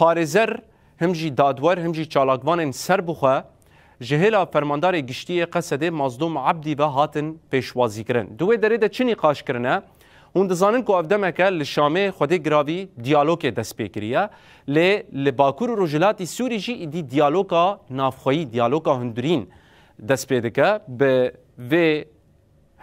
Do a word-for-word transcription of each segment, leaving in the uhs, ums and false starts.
Parêzer, him jî dadwer, him jî çalakvanên serbixwe ji hêla Fermandarê Giştî yê Qesedê Mazlûm Ebdî ve hatin pêşwazîkirin. Di wê derê de çi nîqaş kirine? Hûn dizanin ku ev demeke li Şamê Xwedê Giravî diyalogê dest pê kiriye, lê li Bakur û Rojhilatî Sûrî jî îdî diyaloga navxweyî, diyaloga hundirîn dest pê dike. Bi vê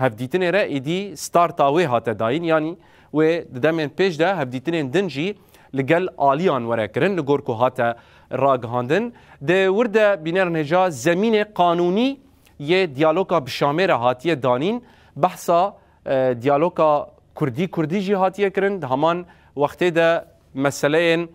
hevdîtinê re êdî starta wê hate dayîn, yanî wê di demên pêş de hevdîtinên din jî li gel aliyan were kirin, li gor ku hate ragihandin. Di wir de bînerin hêja zemînê qanûnî yê diyaloga bi Şamê re hatiye danîn, behsa, e, diyaloga Kurdî-Kurdî jî hatiye kirin. Di heman wextê de meseleyên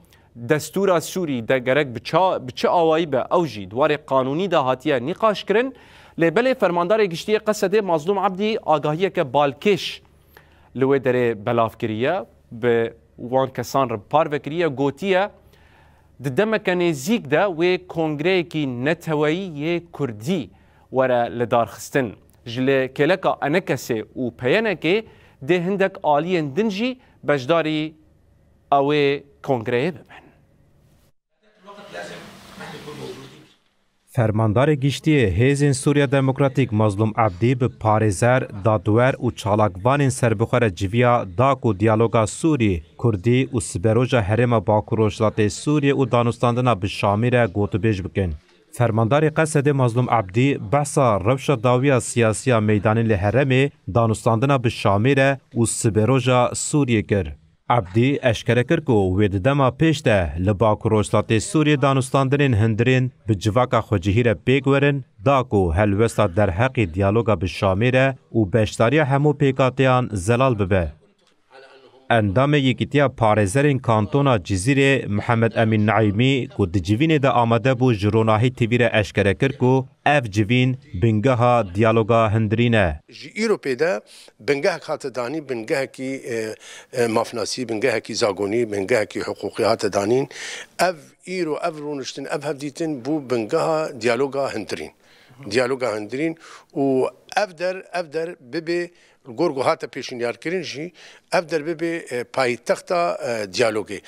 destûra Sûrî de gerek bi ça-, bi çi awayî be, ew jî di warê qanûnî de hatiye nîqaş kirin. Lê belê Fermandarê Giştî yê Qesedê Mazlûm Ebdî agahiyeke balkêş li wê derê belav kiriye, bi wan kesan re parve kiriye, gotiye, di demeke nêzîk de wê kongreyekî neteweyî yê Kurdî were lidarxistin. Ji li kêleka ENKSê û PYNKê dê hindek aliyên din jî beşdarî a wê kongreyê bibin. Fermandarê Giştî yê Hêzên Sûriya Demokratîk Mazlûm Ebdî bi parêzer, dadwer û çalakvanên serbixwe re civiya da ku diyaloga Sûrî, Kurdî û siberoja Herêma Bakur Rojhilatê Sûriyê û danûstandina bi Şamî re gotûbêj bikin. Fermandarê Qesedê Mazlûm Ebdî behsa rewşa dawiya siyasiya meydanî li herêmê, danûstandina bi Şamî re û siberoja Sûriyê kir. Ebdî eşkere kir ku wê di dema pêş de li Bakur Rojhilatê Sûriyê danûstandinên hundirên bi civaka xwecihî re pêk werin, da ku helwesta derheqê diyaloga bi Şamê re û beşdariya hemû pêkhateyan zelal bibe. Endamê Yekîtiya Parêzerên Kantona Cizîrê Mihemed Emîn Naîmî ku di civînê de amade bû ji Ronahî T V re eşkere kir ku ev civîn bingeha diyaloga hundirîn e. Ji îro pê de bingehek hate danîn, bingehekî, e, e, mafnasî, bingehekî zagonî, bingehekî hiqûqî hate danîn. Ev îro, ev rûniştin, ev hevdîtin bû bingeha diyaloga hundirîn. Diyaloga hundirîn û ev der, ev der bibe, li gor ku hate pêşinyarkirin jî, ev der bibe, e, paytexta, e, diyalogê.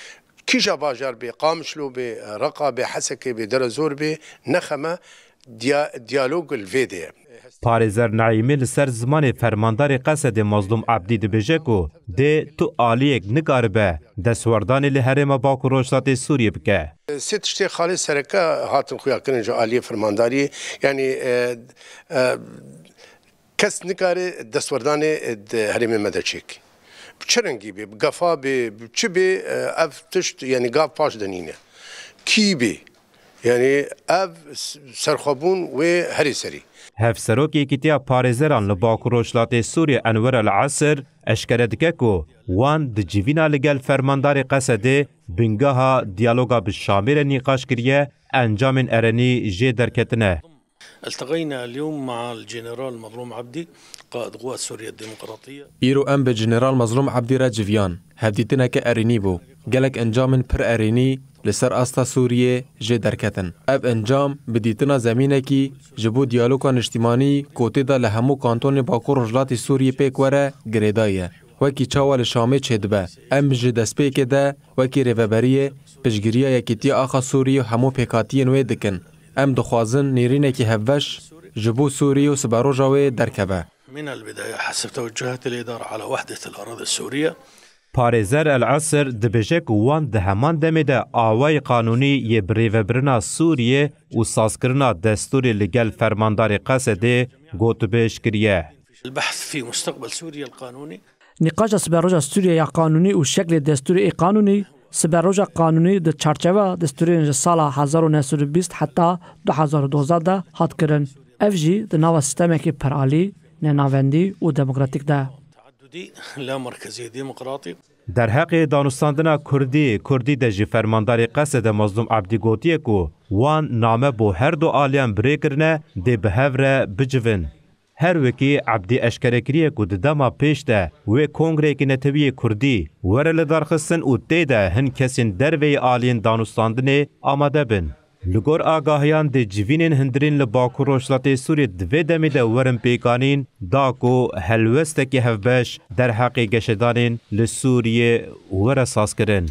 Kîja bajar bê, Qamişlo bê, Reqa bê, Hesekê bê, Derezor bê, nexeme diya-, diyalog li vê de ye. Parêzer Naîmî li ser zimanê fermandarê Qesedê Mazlûm Ebdî dibêje ku dê tu aliyek nikaribe destwerdanê li herêma Bakur Rojhilatê Sûriyê bike. Sê tiştê xalê sereke hatin xuyakirin ji aliyê fermandariyê. Yanî, e, e, kes nikare destwerdanê, e, di herêmê me de çêk. Bi çi rengî bê, bi gefa bê, bi çi bê, e, ev tişt, yanî gav paş de nîne. Kî bê? Yanî ev s-, serxwebûn wê herî serî. Hevserok Yekîtiya Parêzeran li Bakur Rojhilatê Sûriyê Enwer El Esir eşkere dike ku wan di civîna li gel fermandarê Qesedê bingeha diyaloga bi Şamê re nîqaş kiriye, encamên erenî jê derketine. التقينا اليوم مع الجنرال مظلوم عبدي، قائد قوات سوريا الديمقراطية. Îro em bi Jeneral Mazlûm Ebdî re civiyan. Hevdîtineke erênî bû. Gelek encamên pir erênî li ser asta Sûriyê jê derketin. Ev encam bi dîtina zemînekî ji bo diyaloga niştîmanî ku tê de li hemû kantonên Bakur Rojhilatê Sûriyê pêk were girêdayî ye. Wekî çawa li Şamê çêdibe, em ji destpêkê de wekî rêveberiyê piştgiriya Yekîtiya Axa Sûriyê û hemû pêkhatiyên wê dikin. Em dixwazin nêrînekî hevbeş ji bo Sûriyê û siberoja wê derkeve. من البداية حسب توجهات الإدارة على وحدة الأراضي السورية. Parêzer El Esir dibêje ku wan di heman demê de awayî qanûnî yê birêvebirina Sûriyê û sazkirina destûrê li gel fermandarê Qesedê gotûbêj kiriye. البحث في مستقبل سوريا القانوني. Nîqaşa siberoja Sûriye ya qanûnî û şeklê destûrê ê qanûnî, siberoja qanûnî di çarçeveya destûrên ji sala hezar û neh sed û bîst heta du hezar û dozdeh de hat kirin. Ev jî di nava sîstemekî piralî, nenavendî û demokratîk de. تعددي لا مركزي ديمقراطي. Derheqê danûstandina Kurdî, Kurdî de jî fermandarê Qesedê Mazlûm Ebdî gotiye ku wan name bo her du aliyan bi rê kirine, dê bi hev re bicivin. Her wekî Ebdî eşkere kiriye ku di dema pêş de wê kongreyekî netewî yê Kurdî were lidarxistin û tê de hin kesên derveyî aliyên danûstandinê amade bin. Li gor agahiyan dê civînên hundirîn li Bakur Rojhilatê Sûriyê di vê demê de werin pêkanîn, da ku helwestekî hevbeş derheqê geşedanên li Sûriyê were sazkirin.